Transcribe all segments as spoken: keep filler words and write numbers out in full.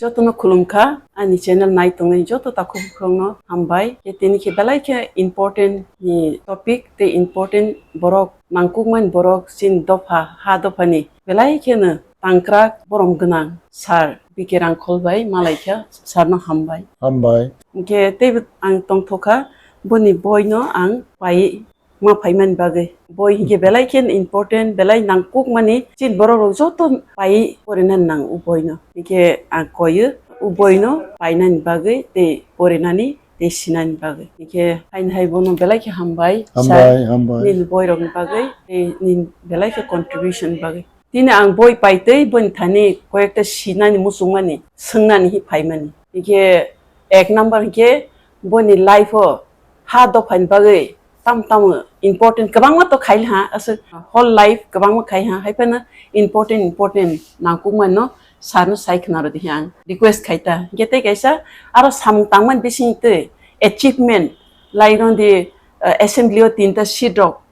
Jotono khulumkha, ani channel nai tongnai joto takhuk bukhukno hambai. Khe tini khe belai khe important ni topic tei important borok nangkukmani borok chini dopha, ha dophani belai kheno tangkrak borom gwnang sir B K Rangkhol bai malaikha, sir no hambai. Hambai. Hwnkhe teibo ang tongthokha boni boino ang pai ma phaimani bagwi. Boi hinkhe belai khe important, belai nangkukmani chini borok rok joto pai porinani nang o boino. Hinkhe ang koyo o boino painani bagwi tei porinani tei sinani bagwi. Hinkhe haino hai bono belai khe hambai. Hambai, sir, hambai. Nini boirokni bagwi tei nini belai khe contribution bagwi. Tini ang boi paitwi boni thani koyekta sinani muchungmani, swngnani hi phaimani. Hinkhe ek number hinkhe boni life o ha dophani bagwi tam tamo important kwbangma to khaili ha, aswk whole life kwbangma khai ha, hai phano important important nangkukmano sir no sai khna rwdi ang request khai ta. Hinkhe tei kaisa aro samung tangmani bising twi achievement lai rwdi, uh, assembly o tinta seat rok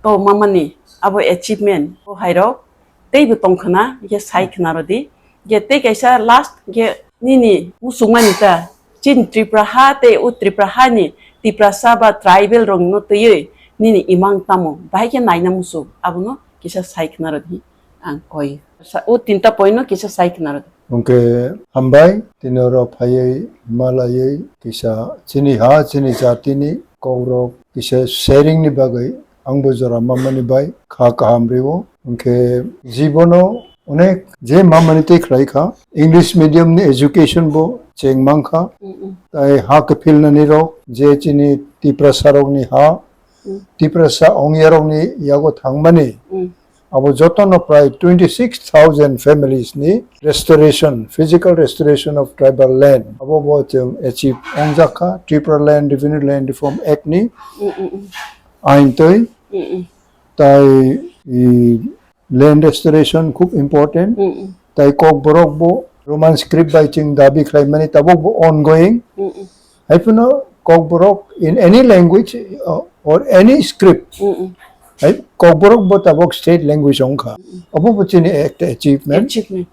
to mamani abo achievement o hai rok teibo tong khna, hinkhe sai khna rwdi. Hinkhe tei kaisa last hinkhe nini muchungmani ta chini Tripura ha tei o Tripura hani Tiprasa ba tribal rokno twiwi nini imang tamo bahai khe naina muchung abono kisa sai khna rwdi ang koi. Sa-, o tinta point no kisa sai khna rwdi. Hwnkhe hambai, tini oro phaiwi malaiwi kisa chini ha, chini jatini kokrok kisa sharing ni bagwi ang bo jora mamani bai kha kaham rio. Hwnkhe jibono onek je mamani tei khlai kha. English medium ni education bo cheng mang kha. Mm-mm. Tai ha kiphilnani rok je chini Tiprasa rokni ha, Mm. Tiprasa ongya rokni yago thangmani. Mm. Abo jotono prai twenty six thousand families ni restoration, physical restoration of tribal land. Abo bo chwng achieve wngjak kha Tripura Land Revenue Land Reform Act ni Mm, mm, mm. Ain twi. Mm, mm. Tai, i, land restoration khub important. Mm, mm. Tai Kokborok bo Roman script bai chwng dabi khlai mani tabuk bo ongoing. Mm, mm. Hai phano Kokborok in any language, uh, or any script. Mm, mm. Hai Kokborok bo tabuk state language wngkha. Mm, mm. Abo bo chini ekta achievement. Achievement.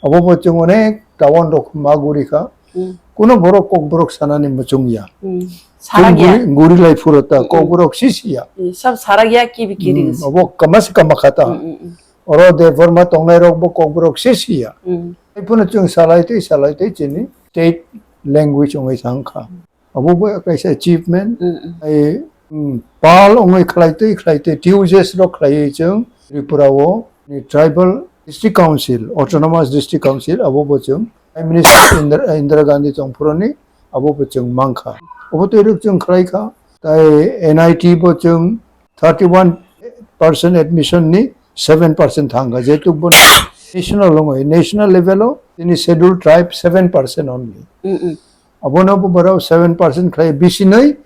Abo bo chwng onek town rok ma guri kha. Mm. Kuno borok Kokborok sanani muchung ya. Mm. Chwng Sarak ya. Guri, guri lai phuru ta, Mm, mm. Kokborok sisi ya. Mm, sab sarak ya kibi kiri Mm, gisi. Abo kama se kama kha ta. Mm, mm, mm. Oro Debbarma tongnai rok bo Kokborok sisi ya. Mm. Hai phano chwng salai tei, salai tei chini state language wngwi thang kha. Abo bo kaisa achievement. Mm, mm. Ai, mm, pal wngwi khlai tei, khlai tei, T U Js rok khlaiwi chwng Tripura o ni tribal district council, autonomous district council, abo bo chwng Prime Minister Indira, Indira Gandhi tongphuru ni abo bo chwng mang kha. Abo twi rok chwng khlai kha. Tai N I T bo chwng thirty one percent admission ni seven percent thang kha. Jehetu bo national wngwi, national level o chini scheduled tribe seven percent only. Mm, mm. Abono bo borok seven percent khlai bisinoi,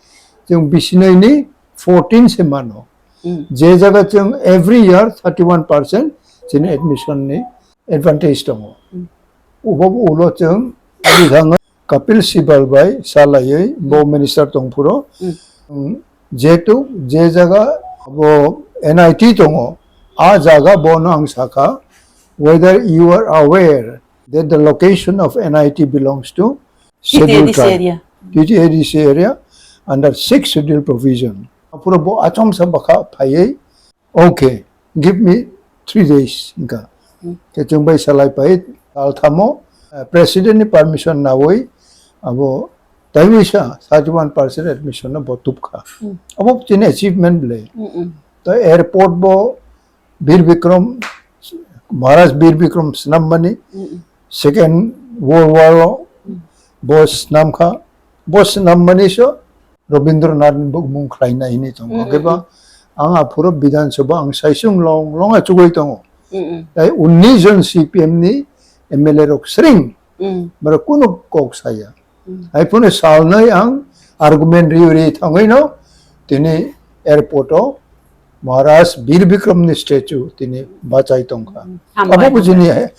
chwng bisinoi ni fourteen se mano. Mm. Je jaga chwng every year thirty one percent chini admission ni advantage tongo. Mm. Ubo bo ulo chwng bithang Kapil Sibal bai salaiwi bo Mm. minister tongphuru. Mm. Mm, jehetu je jaga abo N I T tongo, a jaga bono ang sakha, whether you are aware that the location of N I T belongs to Scheduled T T A D C tribe. Area. T T A D C area under sixth schedule provision. Aphuru bo achomsa bwkha phaiwi, "Okay, give me three days," hwnkha. Hmm. Khe chwng bai salai pai, tal thamo, eh, president ni permission nawi, abo taiwisa thirty one percent admission no bo tubkha. Hmm. Abo chini achievement le. Hmm, hmm. To airport bo Bir Bikram, Maharaj Bir Bikram snam mani, Mm-mm. Second World War o Mm. bo snam kha, bo snam mani so Rabindranath ni bo mung khlai na hini tongo. Mm-mm. Khe ba ang aphuru Bidhan Sabha ang saisung long long a chugui tongo. Mm-mm. Tai unnish jon C P M ni M L A rok sring, Mm. Boro kunu kok saya. Mm. Hai phano salnai ang argument ri ri thangwi no tini airport o Maharaj Bir Bikram ni statue tini bachai tongkha. Mm. Abo Hambai, bo chini hambai.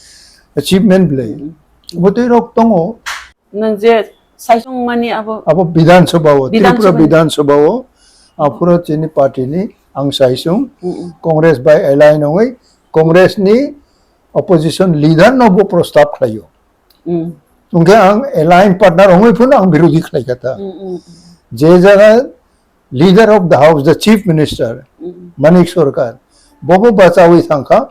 Achievement bwle. Mm. Abo tei rok tongo. Nwng je saisung mani abo Abo Bidhan Sabha o, Bidhan Tripura Sabha ni. Bidhan Sabha o, aphuru chini party ni ang saisung, Mm, mm. Congress bai align ongwi, Congress ni opposition leader no bo prostab khlaio. Mm. Hwnkhe ang alliance partner wngwi phano ang birodhi khlai kha ta. Mm, mm, mm. Je jaga leader of the house, the chief minister, Mm, mm. Manik Sarkar, bobo bachawi thangkha,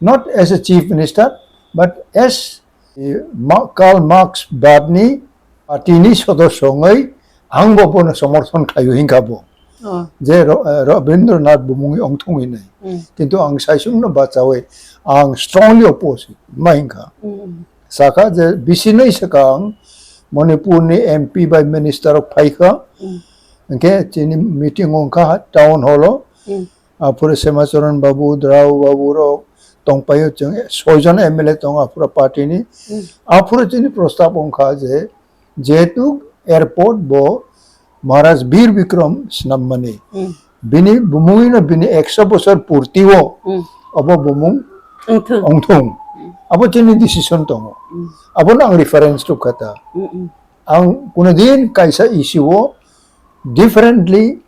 not as a chief minister, but as, eh, Ma-, Karl Marx badni party ni sodosyo wngwi ang bo bono somorthon khlaio hinkha bo. Oh. Je Ro-, eh, Rabindranath bumungwi ongthong hinwi. Mm. Kintu ang saisungno bachawi ang strongly oppose ma hinkha. Mm, mm. Saka je bisinai swkang Manipur ni M P bai minister rok phaikha. Mm. Hwnkhe chini meeting wngkha town hall o. Mm. Aphuru Semacharan Babu, Drao Babu rok tongpaio, chwng soijon M L A tongo aphuru party ni. Mm. Aphuru chini prostab wngkha je, jehetu airport bo Maharaj Bir Bikram swnammani. Mm. Bini bumungwino bini ekso bosor purti o Mm. obo bumung Wngthung. wngthung. Mm. Abo chini decision tongo. Mm. Abono ang reference rwkha ta. Mm, mm. Ang kuno din kaisa issue o differently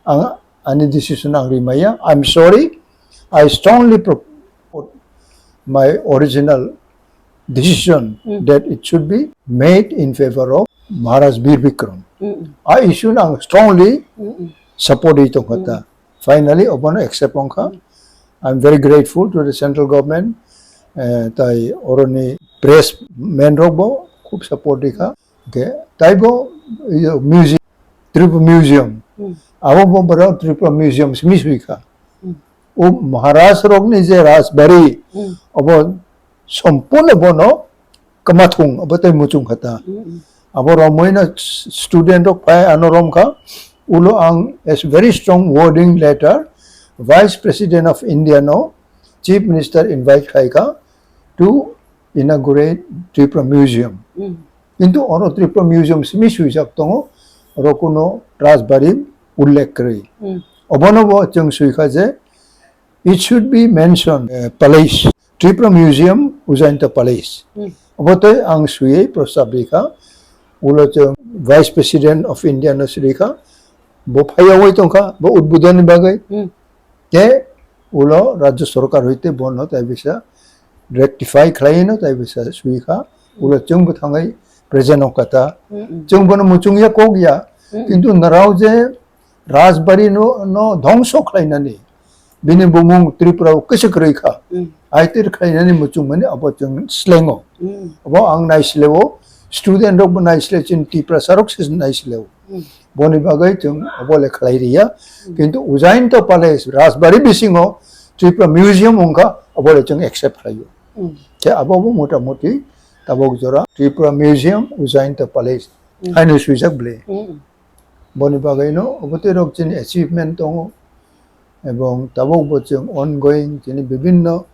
ang ani decision ang rimaya. I'm sorry. I strongly pro-, my original decision Mm. that it should be made in favor of Maharaj Bir Bikram. Mm, mm. A issue no ang strongly Mm, mm. support ri tongkha ta. Mm. Finally, obono accept wngkha. Mm. I'm very grateful to the central government. Eh, tai oroni press man rok bo khub support rikha. Okay, taibo, iyo, museum, Tripura Museum. Hmm. Abo bo borok Tripura Museum simi sui kha. Hmm. O Maharaj rokni je Rajbari, Hmm. obo sompurno bono kwmathung, obo tei muchung kha ta. Hmm. Abo romwi no s-, student rok phai ano rom kha. Ulo ang as very strong wording letter Vice President of India no Chief Minister invite khai kha to inaugurate Tripura Museum. Hmm. Kintu oro Tripura Museum simi swijak tongo, oro kuno Rajbari ullekh kwrwi. Hmm. Obono bo chwng swi kha je, it should be mentioned, eh, palace, Tripura Museum, Ujjayanta Palace. Hmm. Obo tei ang swiwi prostab ri kha, ulo chwng Vice President of India no swi ri kha, bo phaiyawi tong kha, bo udbodhon ni bagwi. Hmm. Tei ulo Rajya Sorkar hoite bono tai bisa rectify khlaino tai bisa sui kha, ulo chwng bwthangwi present wng kha ta. Mm, mm. Chwng bono muchung ya kok ya, Mm, mm. Kintu narao je Rajbari no, no dhongso khlainani, bini bumung Tripura o kisa kwrwi kha. Mm. Aitir khlainani muchung mani abo chwng slengo. Mm. Abo ang naisleo, student rok bo naisle, chini Tiprasa rok se naisleo. Mm. Boni bagwi chwng abo le khlai riya. Mm. Kintu Ujjayanta Palace, Rajbari bisingo Tripura Museum wngkha, abo le chwng accept khlaio. Mm. Khe abo bo mota moti tabok jora Tripura Museum, Ujjayanta Palace, Mm. haino swijak bwle. Mm. Boni bagwino obo tei rok chini achievement tongo. Ebong tabok bo chwng ongoing chini bibinno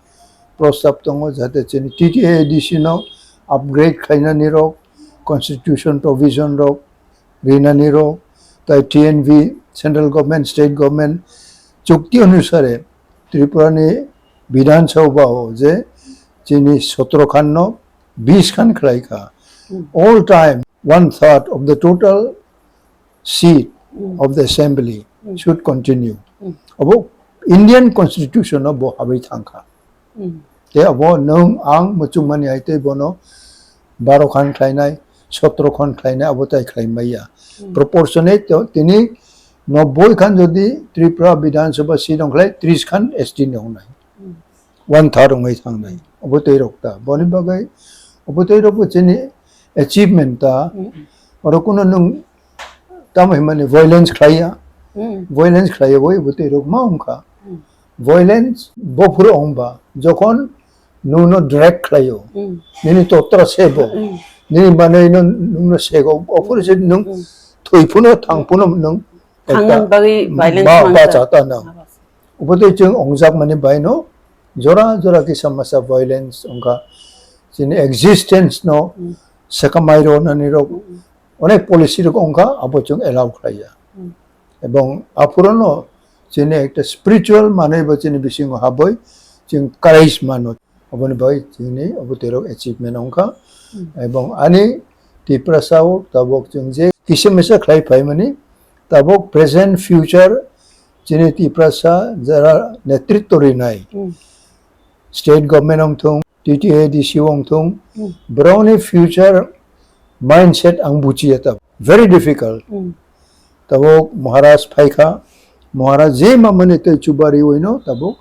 prostab tongo, jate chini T T A D C no upgrade khlainani rok, constitution provision rok rinani rok, tai T N V, central government, state government chukti onusare Tripura ni Bidhan Sabha o je chini sotro khan no bis khan khlai kha. Hmm. All time, one third of the total seat Hmm. of the assembly Hmm. should continue. Hmm. Abo Indian Constitution o bo habwi thang kha. Hmm. Te abo nwng ang muchungmani hai tei bono baro khan khlainai, sotro khan khlainai, abo tai khlai maya. Hmm. Proportionate to tini nobboi khan jodi Tripura Bidhan Sabha seat ongkhlai, tris khan S T ni ongnai. Hmm. One third wngwi thangnai. Obo tei rok ta. Boni bagwi obo tei rok bo chini achievement ta. Mm. Oro kuno nwng tamo himani violence khlaiya. Mm. Violence khlaiya bo obo tei rok ma wngkha. Mm. Violence bo phuru wngba. Jokhon nwngno drag khlaio. Mm. Nini totra sebo. Mm. Nini manwi no nwngno sego. Ophuru se nwng Mm. thwi phuno thang phuno nwng Thangna ekta bagwi violence ba, mangsa. Ba chata nang. Obo tei chwng ongjakmani bai no jora jora kisa masa violence wngkha. Chini existence no Hmm. sekamai rwnani rok Hmm. onek policy rok wngkha, abo chwng allow khlaiya. Hmm. Ebong aphuru no chini ekta spiritual manwi bo chini bisingo habwi chwng courage mano. Aboni bai chini obo terok achievement wngkha. Hmm. Ebong ani Tiprasa o tabok chwng je kisa misa khlai phaimani, tabok present future chini Tiprasa jara netritwo rinai, Hmm. state government wngthung, T T A D C wngthung, Hmm. borokni future Mindset ang buchiya tabuk. Very difficult. Hmm. Tabuk Maharaj phaikha, Maharaj je mamani tei chubari oino tabuk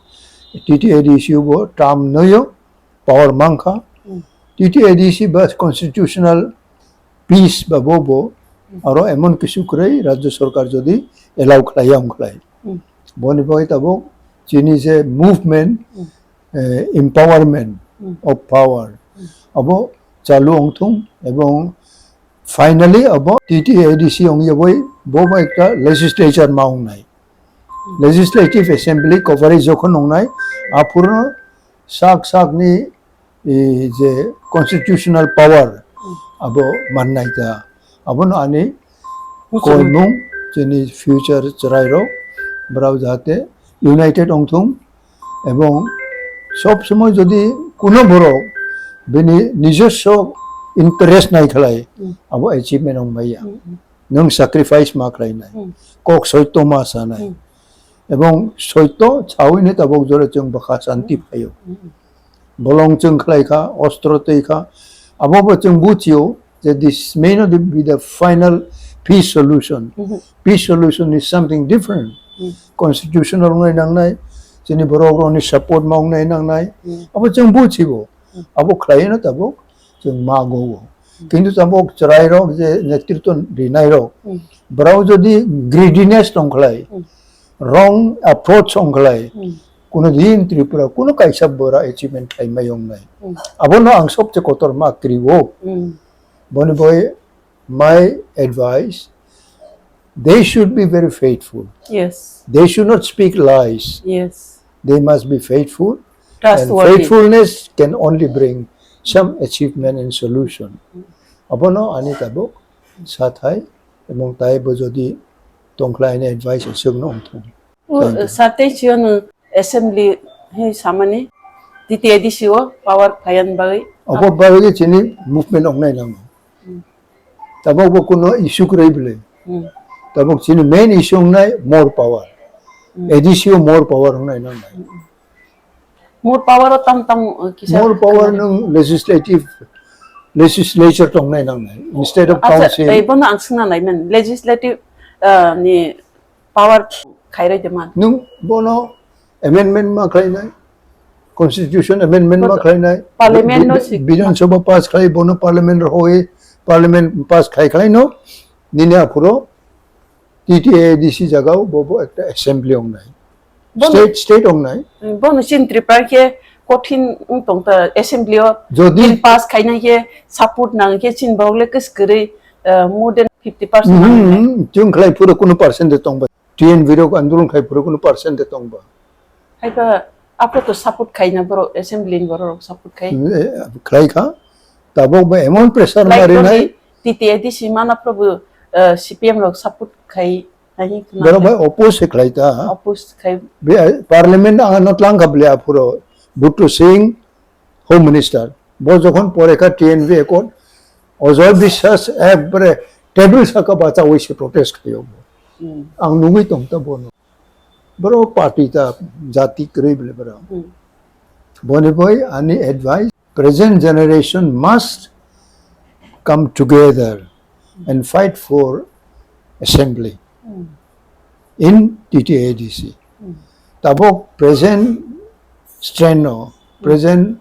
T T A D C bo term noyo power mankha. Hmm. T T A D C ba constitutional peace ba bo bo Hmm. aro emon kisu kwrwi Rajya Sarkar jodi allow khlai ya wng khlai. Hmm. Boni bagwi tabuk chini je movement, Hmm. eh, empowerment Hmm. of power Hmm. abo chalu wngthung ebong finally abo T T A D C wngya bai bo bai ekta legislature ma wngnai. Legislative Assembly coverage jokhon wngnai, aphuru sak sakni, eh, je constitutional power abo mannai ta. Abono ani Muchung. Koimung chini future chwrairok brao jahate united wngthung. Ebong sob somoi jodi kuno borok bini nijoswo interest nai khlai, Hmm. abo achievement wng maya. Hmm, hmm. Nwng sacrifice ma khlainai, Hmm. kok soito ma sanai. Hmm. Ebong soito sawino tabuk jora chwng bwkha santi Hmm. phaio. Hmm. Bolong chwng khlai kha, ostro twi kha, abo bo chwng buchio je this may not be the final peace solution. Hmm. Peace solution is something different. Hmm. Constitutional wngnai nangnai, chini borok rokni support ma wngnai nangnai, Hmm. abo chwng buchibo. Hmm. Abo khlaino tabuk chwng mago. Hmm. Kintu tabuk chwrairok je netritwo rinairok, Hmm. borok jodi greediness tong khlai, Hmm. wrong approach tong khlai, Hmm. kuno din Tripura kuno kaisa bora achievement khlai mai wngnai. Hmm. Abono ang sobse kotor ma kriwo. Hmm. Boni boi my advice, they should be very faithful. Yes. They should not speak lies. Yes. They must be faithful. And Trustworthy. Faithfulness can only bring some achievement and solution. Abono ani tabuk sathai, ebong taibo jodi tongkhlai ani advice aswkno wngthung. O, Thank you. Sir, tei chiyano assembly he samani T T A D C o power phayan bagwi. Obo bagwi chini movement wngnai nango. Hmm. Tabok bo kuno issue kwrwi bwle. Hmm. Tabok chini main issue wngnai more power. Hmm. A D C o more power wngnai nangnai. Hmm. More power o tam tam, uh, kisa More power khwnari. Nwng legislative, legislature tongnai nangnai instead of Acha, council. Ei, bono ang swngna naiman. Legislative, uh, ni power khairoi de man. Nwng bono amendment ma khlainai, constitution amendment ma But khlainai, parliament no bi-, si- Bidhan Sabha pass khlai, bono parliament rw hoi, parliament pass khai khlai no, nini aphuro T T A D C jagao bo, bo ekta assembly wngnai. Bono State, state wngnai. Bono chin Tripura khe kothin wng tong ta assembly o Jodi bill pass khaina khe support nang khe chin bawle kwskwrwi, uh, more than fifty percent nang. Mhm, chwng khlai phuru kunu percent de tongba. T N V rok andolon khai phuru kunu percent de tongba. Haiba, aphuru to support khaina borok, assembly ni borok rok support khai. Eh, khlai kha. Tabok ba emon pressure Like marinai. Toni T T A D C mana phuru bo, eh, C P M rok support khai, nahi khna Borok kha. Bai oppose se khlai ta. Oppose khai. Be, eh, parliament ang no tlang kha bele aphuru. Bhutto Singh, Home Minister. Bo jokhon pore kha T N V accord, Ajoy Biswas ekbare table saka bachawi se protest khaio bo. Hmm. Ang nugwi tong ta bono. Borok party ta jati kwrwi bele borok. Hmm. Boni boi ani advice, present generation must come together and fight for assembly Hmm. in T T A D C. Hmm. Tabok present strength o, Hmm. present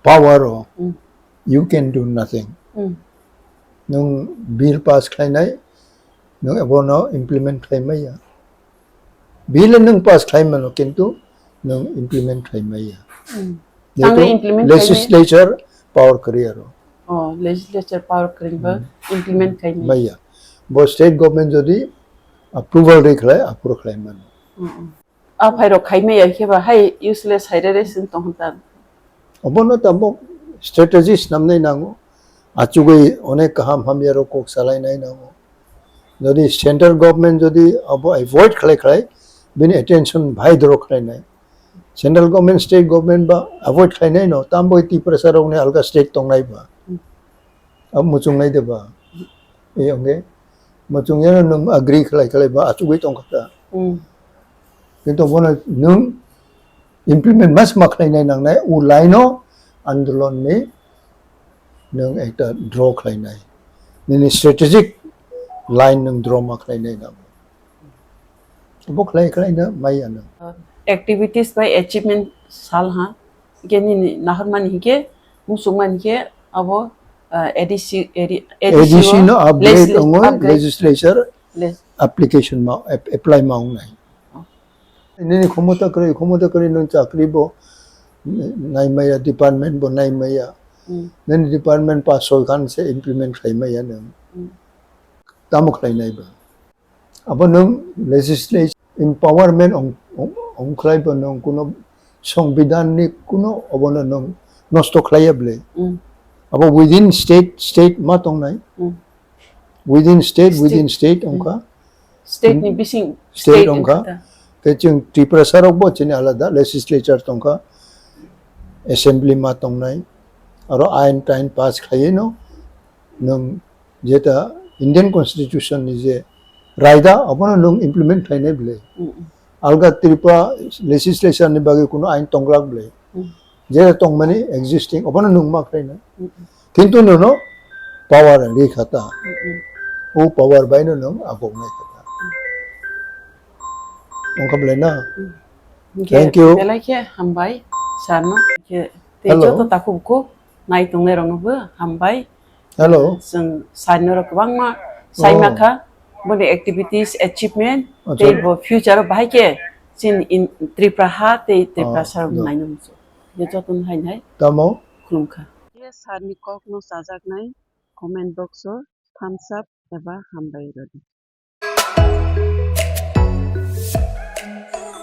power o, Hmm. you can do nothing. Hmm. Nwng bill pass khlainai, nwng abono implement khlai maya. Bill nwng pass khlai mano, kintu nwng implement khlai maya. Hmm. Jehetu Tangwi implement khlai maya? Legislature power kwrwi aro. Oh, legislature power kwrwi ba Hmm. implement khlai maya. Maya. Bo state government jodi approval rwi khlai, aphuru khlai mano. Hmm, hmm. A phairok khai maya khe ba hai useless hai re re sin tong ta. Obono tamo strategies namnai nango. Achugwi onek kaham hamya rok kok salai nai nango. Jodi central government jodi abo avoid khlai khlai, bini attention bhai doro khlai nai. Central government, state government ba avoid khlai nai no, tamo Tiprasa rok ni alga state tong nai ba. Hmm. Abo muchung nai de ba? E, ongke muchung ya nwng agree khlai khlai ba achugwi tong kha ta. Hmm. Kintu bono nwng implement mas ma khlai nai nang nai, u line o andolon ni nwng ekta draw khlainai. Nini strategic line nwng draw ma khlainai na. Bo khlai khlai na maya nwng. Activities by achievement sal ha. Hingke nini nahormani hingke, musukmani hingke abo, uh, A D C, A D C, A D C o no upgrade legis-, tongo, upgrade. Legislature Les- application ma, ap-, apply ma wngnai. Oh. Nini khomota kwrwi, khomota kwrwi nwng chakri bo naimaya, department bo naimaya. Hmm. Nini department pa soi khan se implement khlaimaya nwng. Hmm. Tamo khlainai ba? Abo nwng legislative empowerment ong, ong, ongkhlai bo nwng kuno songbidan ni kuno obono nwng nosto khlaiya bwle. Mm. Abo within state, state ma tongnai. Mm. Within state, state. Within state ongkha. State ni bising state state ongkha. Ongkha. Te chwng Tiprasa rok bo chini alada legislature tongkha. Assembly ma tongnai. Aro ain tain pass khlaiwi no nwng jeta Indian Constitution ni je raida, abono nwng implement khlainai bwle. Mm, mm. Alga Tripura legislation ni bagwi kuno ain tonglak bwle. Mm. Jeta tongmani existing, abono nwng ma khlainai. Mm, mm. Kintu nono power ri khata. Mm, mm. O power bai no nwng agok nai khata. Mm. Ongkha bwle na? Mm. Thank you. Belai khe hambai, sir no. Khe tei hello. Joto takhuk bukhuk nai tongnai rokno bo hambai. Hello. Chwng sir no rok kwbangma sai oh. Makha, boni activities, achievement, acha. Tei bo future o bahai khe chini in Tripura ha tei Tripura oh, sar no. Naino muchung. Ye joto no hai nai. Tamo? Khulumkha. Ye sir ni kok no chajaknai comment box o thumbs up eba hambai rwdi.